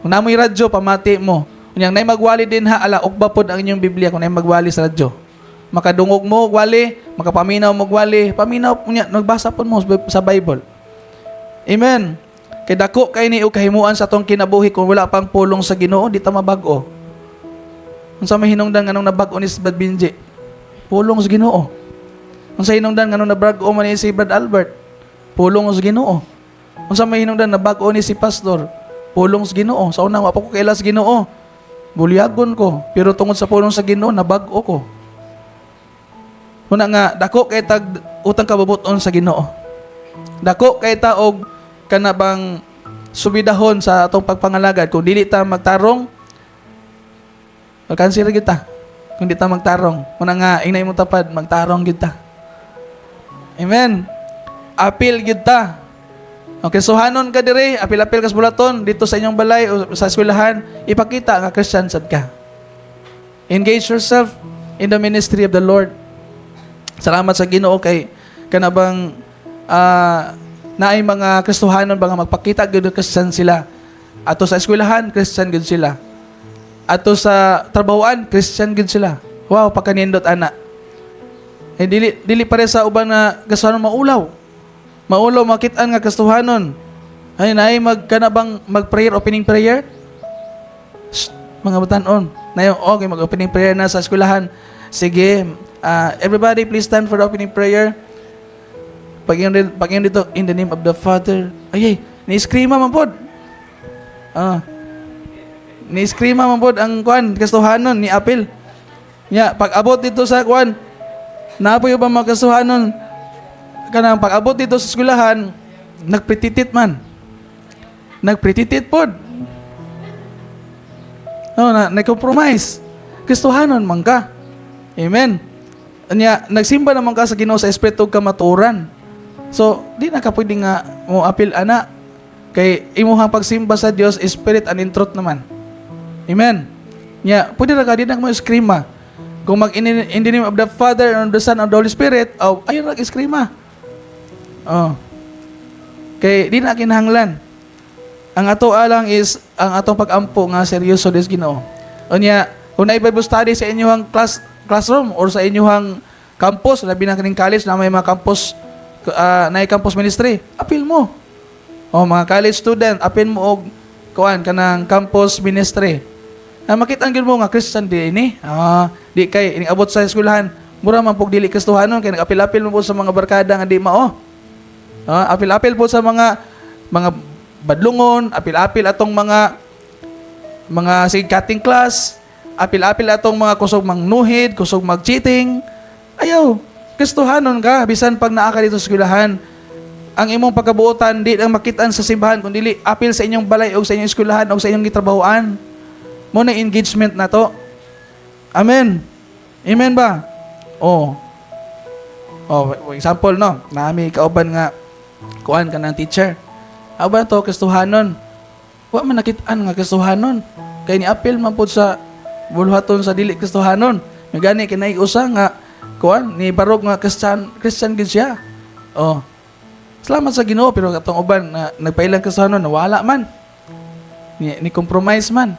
Kung namoy radyo, pamati mo. Unyang nay magwali din ha, ala ukba pod ang inyong Biblia kung nay magwali sa radyo. Makadungog mo og wali, makapaminaw mo og wali, paminaw unya nagbasa pod mo sa Bible. Amen. Kay dako kay ni og kahimuan sa atong kinabuhi kung wala pang pulong sa Ginoo, di ta mabag-o. Unsa may hinungdan nganong nabag-o ni si Brad Benji? Pulong sa Ginoo. Unsa hinungdan nganong nabag-o man ni si Brad Albert? Pulong sa Ginoo. Unsa may hinungdan nabag-o ni si Pastor? Pulong sa Ginoo. Sa una, wa pa ko kaila sa Ginoo. Bulyagon ko, pero tungod sa pulong sa Ginoo, nabag-o ko. Muna nga dako kay tag utang kabubuton sa Ginoo. Dako kay ta og kana bang subidahon sa atong pagpangalagad. Kung dili ta magtarong, magkansir kita. Kung di ta magtarong, muna nga inay mo tapad, magtarong kita. Amen. Apil gyud ta. Okay, suhanon ka dire, apil-apil ka sa bulaton dito sa inyong balay o sa eskwelahan, ipakita nga Christian sad ka. Engage yourself in the ministry of the Lord. Salamat sa Ginoo kay kana bang naay mga Kristohanon ba nga magpakita gyud nga Christian sila. Ato sa eskwelahan, Christian gyud sila. Ato sa trabahoan, Christian gyud sila. Wow, pagkanindot ana. Eh, dili dili pare sa uban nga Kristohanon maulaw. Maulaw makit-an nga Kristohanon. Ay, naay mag kana bang mag-prayer, opening prayer? Shh, mga batanon. Nayo, okay, mag-opening prayer na sa eskwelahan. Sige, everybody, please stand for the opening prayer. Pag dito, "In the name of the Father." Ay, ay, ni-eskrima man pod. Ni-eskrima man pod ang kuan, Kristohanon, ni apil. Nya, pag abot dito sa kuan, napoy ba mga Kristohanon, kanang pag abot dito sa eskwelahan, nagprititit man. Nagprititit pod. No, na, nag-compromise. Kristohanon man ka. Amen. Anya, nagsimba naman ka sa Ginoo sa espiritu ug kamatuoran. So, di na ka pwede nga mo apil ana kay imuhang pagsimba sa Dios, spirit and in truth naman. Amen. Nya, pwede ra ka, di na mo eskrima. Kung mag in the name of the Father and of the Son and of the Holy Spirit, oh, ayun ra eskrima. Oh. Kay di na kinahanglan. Ang ato alang is ang atong pag-ampo nga seryoso des Ginoo. Unya, kung naay Bible study sa inyong classroom or sa inyong campus, labi na kining college na may mga campus, na campus ministry, apil mo. O mga college student, apil mo og kuan kanang campus ministry. Na makita gyud mo nga Christian di ini. Di kay ining abot sa eskwelahan, mura man pug dili Kristohanon kay nag-apil-apil mo po sa mga barkada nga di mao. Apil-apil po sa mga badlungon, apil-apil atong mga sige cutting class, apil-apil atong mga kusog mangnuhid, kusog mag-cheating. Ayaw, Kristohanon ka bisan pag naa ka dito sa eskwelahan. Ang imong pagkabuotan di lang makitaan sa simbahan kun dili apil sa inyong balay o sa inyong eskwelahan o sa inyong gitrabahoan. Mo na engagement na to. Amen. Amen ba? Oh. Oh, for example, no, nami kauban nga kuan ka ng teacher. Aba to Kristohanon. Wa man nakitaan nga Kristohanon. Kay ni apil man pud sa buluhaton sa dili Kristohanon. May gani kinay usa nga kuan ni barog nga Christian, Christian gid siya. Oh. Salamat sa Ginoo, pero katong uban na nagpailang Kristohanon, nawala man. Ni compromise man.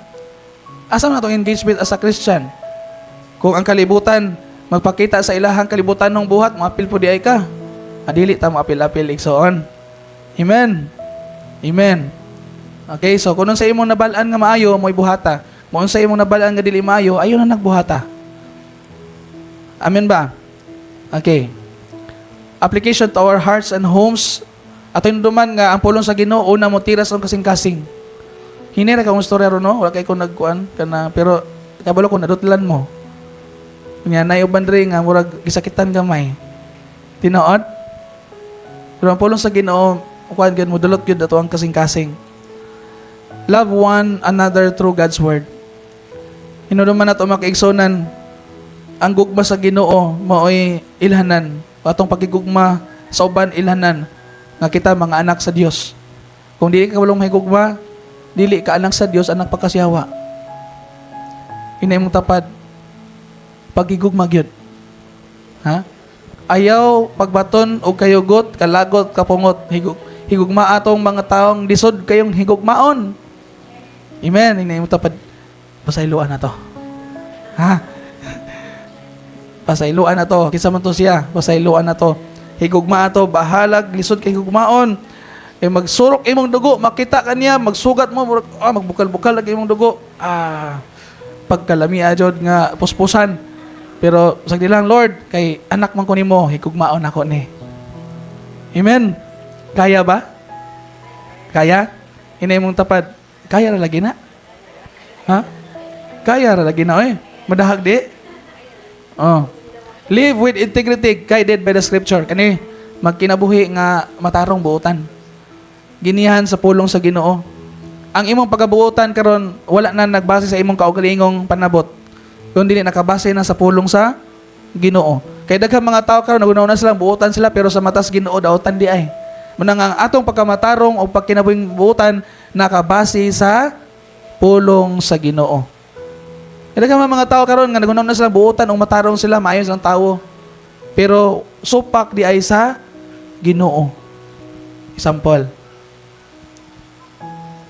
Asa man atong engagement as a Christian? Kung ang kalibutan magpakita sa ilahang kalibutan ng buhat, moapil po di ay ka. Adili ta moapil-apil, igsoon. Amen. Amen. Okay, so kung sa imong nabal-an nga maayo, mo'y buhata. Kung sa imong nabal-an nga dili maayo, ayo na nagbuhata. Amen ba? Okay. Application to our hearts and homes. Ato duman nga ang pulong sa Ginoo una mo tira sa kasing-kasing. Hinira ka mong istorya ron, no? Wala kay ko nagkuan kana, pero kabalo ko nadutlan mo. Nya nay uban diri nga murag gisakitan gamay. Tinuod? Pero ang pulong sa Ginoo, kuan gyud mo dulot gyud ato ang kasing-kasing. Love one another through God's word. Hinumduman nato, mga kaigsunan, ang gugma sa Ginoo maoy ilhanan. Atong pagigugma sa uban, ilhanan nga kita mga anak sa Dios. Kung dili ka walong mahigugma, dili ka anak sa Dios, anak pagkasiyawa. Inay mong tapad, pagigugma gyud. Ha? Ayaw pagbaton og kayugot, kalagot, kapungot, higugma atong mga taong lisod kayong higugmaon. Amen. Inay mong tapad. Pasayloan na to. Ha? Pasayloan na to. Kinsa man to siya, pasayloan na to. Higugma to, bahalag lisod kay higugmaon. Eh magsurok imong dugo, makita ka niya, magsugat mo, murag, magbukal-bukal lagi imong dugo. Pagkalami jud nga puspusan. Pero sagdi lang, Lord, kay anak man ko nimo, higugmaon ako ni. Amen. Kaya ba? Kaya? Inay mong tapad. Kaya ra lagi na? Ha? Kaya ra lagi na oy. Madahag di? Oh. Live with integrity guided by the Scripture. Kani magkinabuhi nga matarong buotan. Ginihan sa pulong sa Ginoo. Ang imong pagkabuotan karon wala na nagbase sa imong kaugalingong panabot, kundi nakabase na sa pulong sa Ginoo. Kay daghang mga tao karon naguna silang buotan sila, pero sa matas Ginoo dautan di ay. Munang ang atong pagkamatarong o pagkinabuhing buotan nakabase sa pulong sa Ginoo. Kay daghang mga tao karon nga naguna na silang buotan o matarong sila, maayo silang tawo. Pero supak di ay sa Ginoo. Example.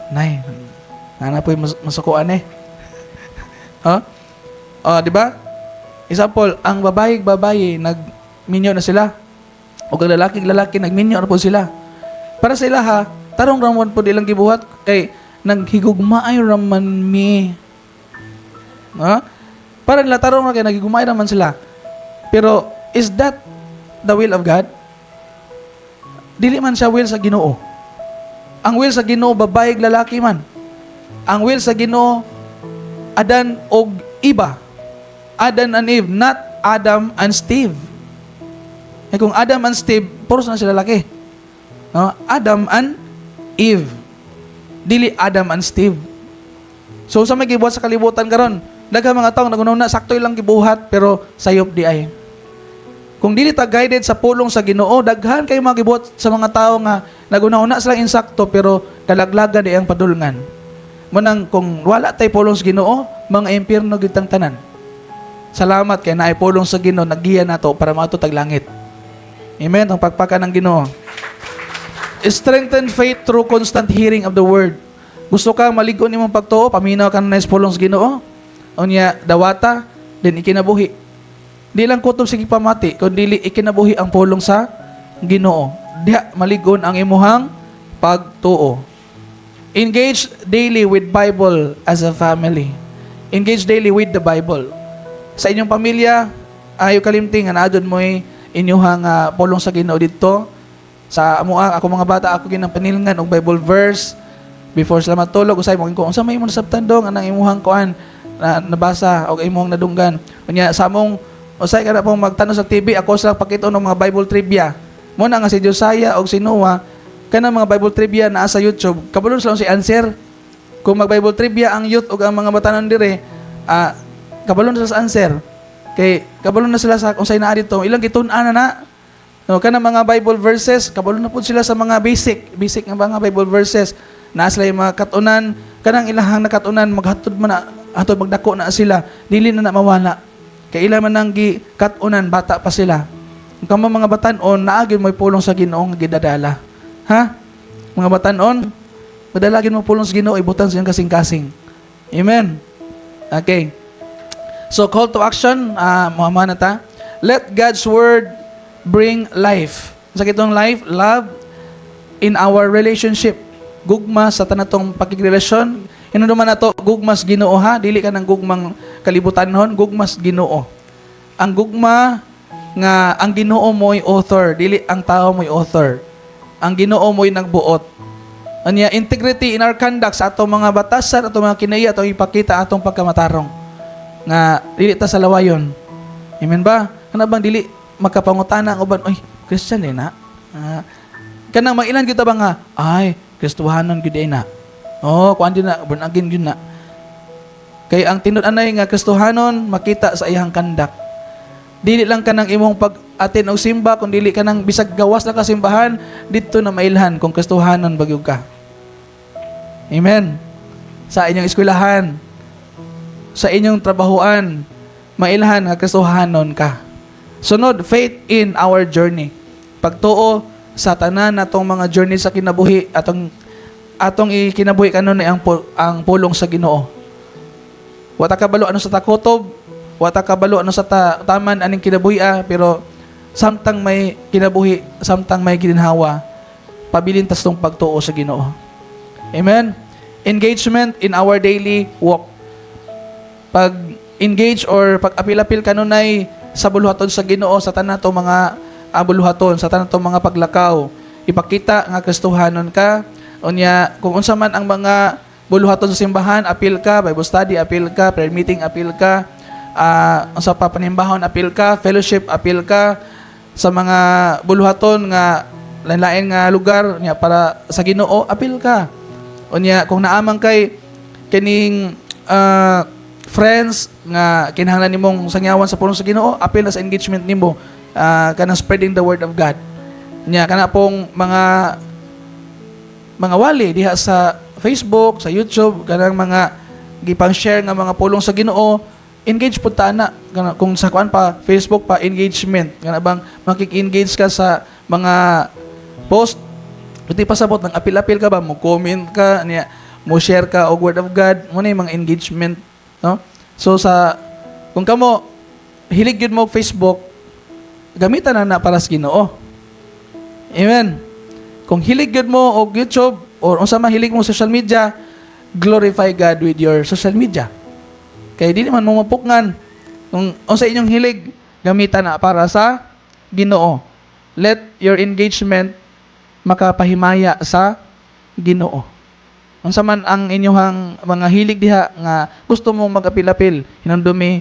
Nay, nana po'y masukuan eh. Ha? Oh, di ba? Example, ang babae babae nagminyo na sila. O ang lalaki lalaki nagminyo na po sila. Para sa ila ha, tarong ramon po ilang gibuhat kay naghigugmaay raman mi. Ha? Para nila tarong ra kay naghigugmaay raman sila. Pero is that the will of God? Dili man siya will sa Ginoo. Ang will sa Ginoo, babae lalaki man. Ang will sa Ginoo, Adan og Iba. Adam and Eve, not Adam and Steve. Eh kung Adam and Steve, puros na sila laki. No? Adam and Eve. Dili Adam and Steve. So sa may gibuhat sa kalibutan karon, daghang mga tawo nagunaw na sakto ilang gibuhat pero sayop di ay. Kung dili ta guided sa pulong sa Ginoo, daghan kay mga gibuhat sa mga tao nga nagunaw na sila insakto pero kalaglagan di ang padulngan. Munang kung wala tay pulong sa Ginoo, mga impyerno gid tang tanan. Salamat kay naay pulong sa Ginoo naggiya nato para maadto tag langit. Amen. Ang pagpaka ng Ginoo. Strengthen faith through constant hearing of the Word. Gusto ka maligon imong pagtuo, paminaw ka na sa pulong sa Ginoo. Unya dawata, then ikinabuhi. Di lang kutob sige pamati, kun dili ikinabuhi ang pulong sa Ginoo. Diha maligon ang imuhang pagtuo. Engage daily with Bible as a family. Engage daily with the Bible. Sa inyong pamilya, ayo kalimti nga naa jud mo'y inyuhang pulong sa Ginoo didto. Sa amoa, ako mga bata, ako ginang panilngan og Bible verse before sila matulog. Usay mo ko, unsa may imong nasabtan dong anang imuhang kuan na nabasa og imuhang nadunggan? Unya sa among usay kada pong magtan-aw sa TV, ako sila pakita ng mga Bible trivia. Mo na nga si Josiah og si Noah, kanang mga Bible trivia naa sa YouTube, kabalo sila si answer. Kung mag Bible trivia ang youth ug ang mga batanon dire, kabalo na sila sa answer. Kay kabalo na sila sa unsay naa dito, ilang gitun-an na na. No, kanang mga Bible verses, kabalo na pud sila sa mga basic, basic nga mga Bible verses. Naa sila yung mga katunan, kanang ilahang nakatunan maghatod man na, hatod magdako na sila, dili na na mawala. Kay ila man nang gikat-unan, bata pa sila. Kung kamo mga batanon, naa gyud mo'y pulong sa Ginoo nga gidadala. Ha? Mga batanon, madala gyud mo pulong sa Ginoo, ibutan sa iyong kasing-kasing. Amen. Okay. So call to action, muhammad na ta. Let God's Word bring life. Sa kitong life, love in our relationship. Gugma sa tanatong pakigrelasyon. Ino naman nato gugmas Ginoo ha, dili ka ng gugmang kalibutanhon, gugmas Ginoo. Ang gugma nga ang Ginoo mo'y author, dili ang tao mo'y author. Ang Ginoo mo'y nagbuot. Anya, integrity in our conduct sa atong mga batasan, atong mga kinaiya, atong ipakita atong pagkamatarong. Nga dili ta sa lawayon. Amen ba? Kana bang dili magkapangutana ang uban, "Oy, Christian eh na." Kanang mailan kita ba nga, "Ay, Kristohanon gyud na. Oh, kuan din na, born again gyud na." Kay ang tinud-anay nga Kristohanon makita sa iyang conduct. Dili lang kanang imong pag-atin og simba, kung dili kanang bisag gawas na ka simbahan, didto na mailhan kung Kristohanon ba gyud ka. Amen. Sa inyong eskwelahan, sa inyong trabahuan, mailhan nga Kristohanon ka. Sunod, faith in our journey. Pagtuo sa tanan natong mga journey sa kinabuhi, atong atong ikinabuhi kanon ang pulong sa Ginoo. Wa ta kabalo ano sa takutob, wa ta kabalo ano sa ta, taman aning kinabuhi pero samtang may kinabuhi, samtang may ginhawa, pabilin tas tong pagtuo sa Ginoo. Amen. Engagement in our daily walk. Pag engage or pag apil-apil kanunay sa buluhaton sa Ginoo sa tanan to mga buluhaton, sa tanan to mga paglakaw, ipakita nga Kristohanon ka. Unya kung unsa man ang mga buluhaton sa simbahan, apil ka, Bible study apil ka, prayer meeting apil ka, sa papanimbahon apil ka, fellowship apil ka, sa mga buluhaton nga lain-lain nga lugar niya para sa Ginoo, apil ka. Unya kung naamang kay kining friends nga kinahanglan nimong sangyawan sa pulong sa Ginoo, apil na sa engagement nimo, kanang spreading the word of God. Nya kana pong mga wali diha sa Facebook, sa YouTube, kanang mga gipang share nga mga pulong sa Ginoo, engage pud ta na. Kana kung sa kuan pa Facebook pa engagement, kana bang makik-engage ka sa mga post, di pasabot nang apil-apil ka ba, mo comment ka niya, mo share ka og word of God, mo na yung mga engagement, no? So sa kung kamo hilig gyud mo og Facebook, gamitan na na para sa Ginoo. Amen. Kung hilig gyud mo og YouTube or unsa man hilig mo social media, glorify God with your social media. Kay dili man mo mapukngan. Kung unsa inyong hilig, gamitan na para sa Ginoo. Let your engagement makapahimaya sa Ginoo. Unsa man ang inyong mga hilig diha nga gusto mong mag-apil-apil, hinumdumi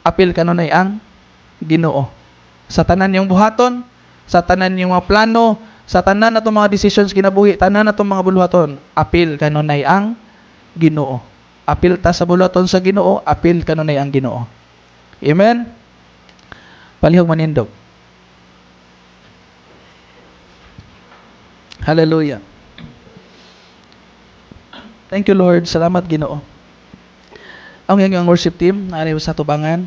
apil kanunay ang Ginoo. Sa tanan niyong buhaton, sa tanan niyong mga plano, sa tanan natong mga decisions kinabuhi, tanan natong mga buluhaton, apil kanunay ang Ginoo. Apil ta sa buluhaton sa Ginoo, apil kanunay ang Ginoo. Amen. Palihog manindog. Hallelujah. Thank you, Lord. Salamat, Ginoo. Ang iyang worship team, naari sa tubangan.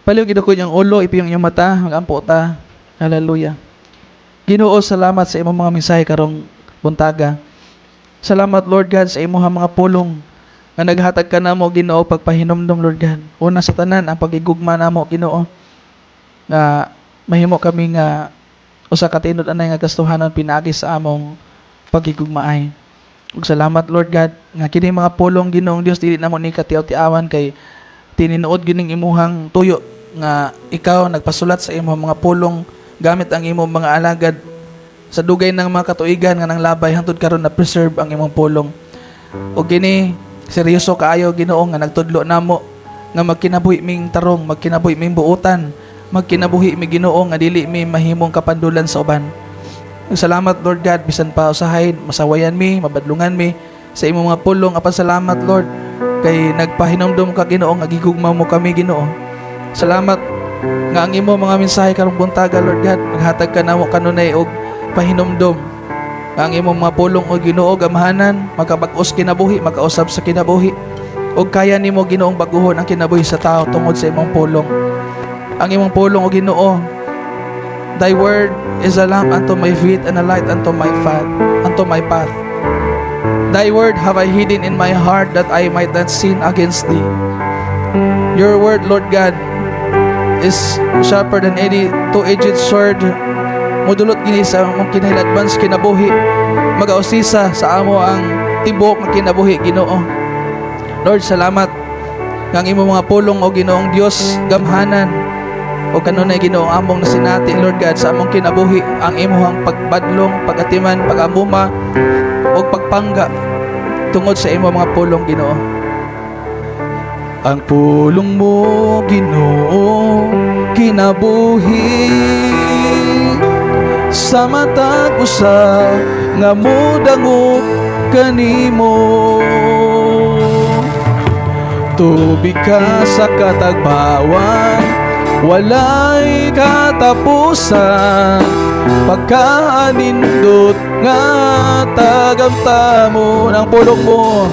Palihog idukod yung ulo, ipiyong iyong mata, magampo ta. Hallelujah. Ginoo, salamat sa imong mga mensahe karong buntaga. Salamat, Lord God, sa imong mga pulong nga naghatag ka namo, Ginoo, pagpahinumdom, Lord God. Una sa tanan, ang pagigugma namo, Ginoo, nga mahimo kami nga usa ka tinud anay nga gastuhanon pinaagi sa among pagigugmaay. Ug salamat, Lord God, nga kini mga pulong, Ginoong Dios, dili namo ni katiaw-tiawan kay tinuod gining imuhang tuyo nga ikaw nagpasulat sa imong mga pulong gamit ang imong mga alagad sa dugay ng mga katuigan nga nang labay hangtod karon na preserve ang imong pulong. Ug kini seryoso kaayo, Ginoo, nga nagtudlo namo nga magkinabuhi ming tarong, magkinabuhi ming buotan, magkinabuhi mi, Ginoo, nga dili mi mahimong kapandulan sa uban. Salamat, Lord God, bisan pa usahay masawayan mi, mabadlungan mi sa imong mga pulong, apan salamat, Lord, kay nagpahinumdum ka, Ginoo, nga gigugma mo kami, Ginoo. Salamat nga ang imong mga mensahe karong buntaga, Lord God, naghatag ka namo kanunay og pahinumdum nga ang imong mga pulong o Ginoo gamhanan, makabag-os kinabuhi, makausab sa kinabuhi, ug kaya nimo, Ginoong, baguhon ang kinabuhi sa tao tungod sa imong pulong. Ang imong pulong o Ginoo, "Thy word is a lamp unto my feet and a light unto my path. Thy word have I hidden in my heart that I might not sin against thee." Your word, Lord God, is sharper than any two-edged sword. Mudulot gini sa among kinahiladban sa kinabuhi. Magausisa sa amo ang tibok ng kinabuhi, Ginoo. Lord, salamat nga ang imong mga pulong o Ginoong Dios gamhanan o kanunay, Ginoo, among nasinati, Lord God, sa among kinabuhi ang imong pagbadlong, pagatiman, pagamuma o pagpangga tungod sa imong mga pulong, Ginoo. Ang pulong mo, Ginoo, kinabuhi sa matag usa nga mudangop kanimo. Tubig ka sa katagbawan, walay katapusan, pagkaanindot nga tagamtamo ng pulong mo.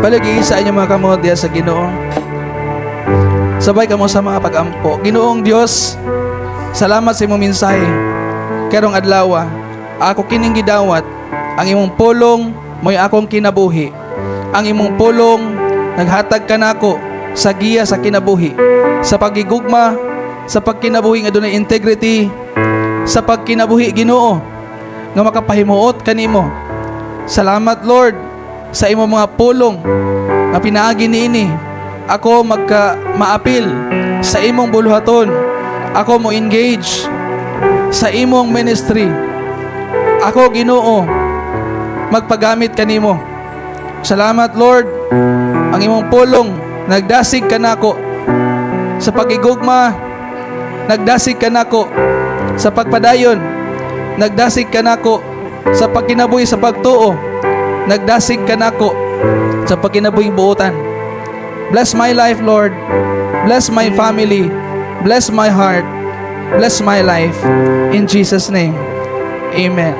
Paligi sa inyong mga kamot diya sa Ginoo. Sabay kamo sa mga pag-ampo. Ginoong Dios, salamat sa imong mensahe. Karong adlaw, ako kining gidawat, ang imong pulong mo'y akong kinabuhi. Ang imong pulong naghatag kanako sa giya sa kinabuhi, sa pagigugma, sa pagkinabuhi nga dunay integrity, sa pagkinabuhi, Ginoo, nga makapahimuot kanimo. Salamat, Lord, sa imong mga pulong nga pinaagi niini. Ako magka maapil sa imong buluhaton. Ako mo engage sa imong ministry. Ako, Ginoo, magpagamit kanimo. Salamat, Lord. Ang imong pulong nagdasig kanako sa pagigugma, nagdasig kanako sa pagpadayon, nagdasig kanako sa pagkinabuhi sa pagtuo, nagdasig kanako sa pagkinabuhing buotan. Bless my life, Lord. Bless my family. Bless my heart. Bless my life. In Jesus' name. Amen.